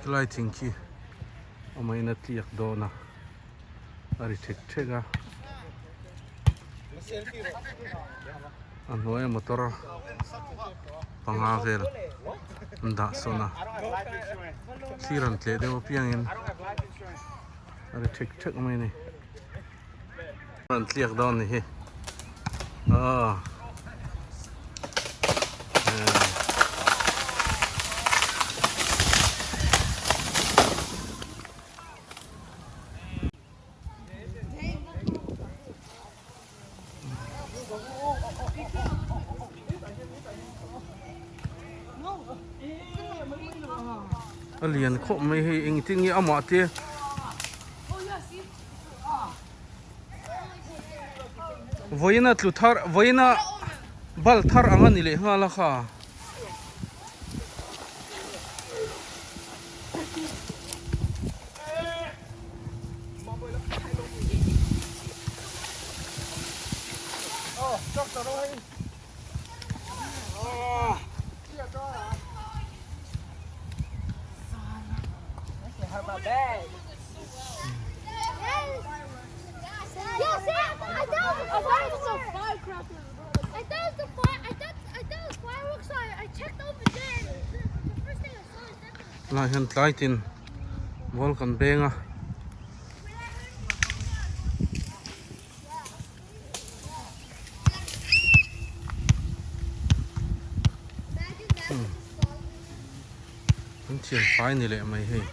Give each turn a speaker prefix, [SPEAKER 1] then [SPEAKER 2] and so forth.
[SPEAKER 1] Khilai thing khi amah in a tliak dawn a a ri thek thek a a hnuaia motor panga vel an dah sawn a thlir an tleh deuh apiangin a ri thek thek mai a ni an tliak dawn ni hi aw A lian khawp mai hei engtin nge amah te vawiina tlu thar vawiina bal thar ang a ni leh nghal a kha. Tunah hian tlai tin ball kan beng a. An thian fai ni leh mai hei.